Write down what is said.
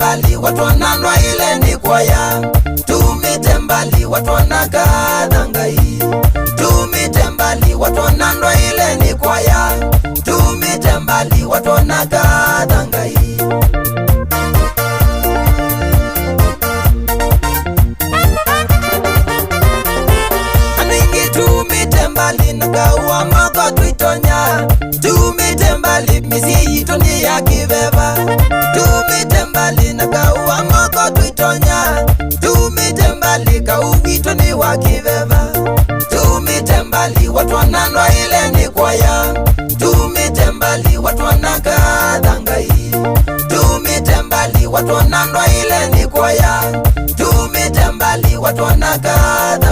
mbali watwananwa ile ni kwaya tumite mbali watwanakatha Ngai tumite mbali watwananwa ile ni kwaya tumite mbali watwanakatha Ngai. Aningi tumite mbali na kauwa moko twitonya tumite mbali misi yitu ni ya kiveva tumite mbali na kauwa moko twitonya tumite mbali kau witu ni wa kiveva tumite mbali watwananwa ile ni kwaya tumite mbali watwanakatha Ngai tumite mbali watwananwa ile ni kwaya tumite mbali watwanakatha.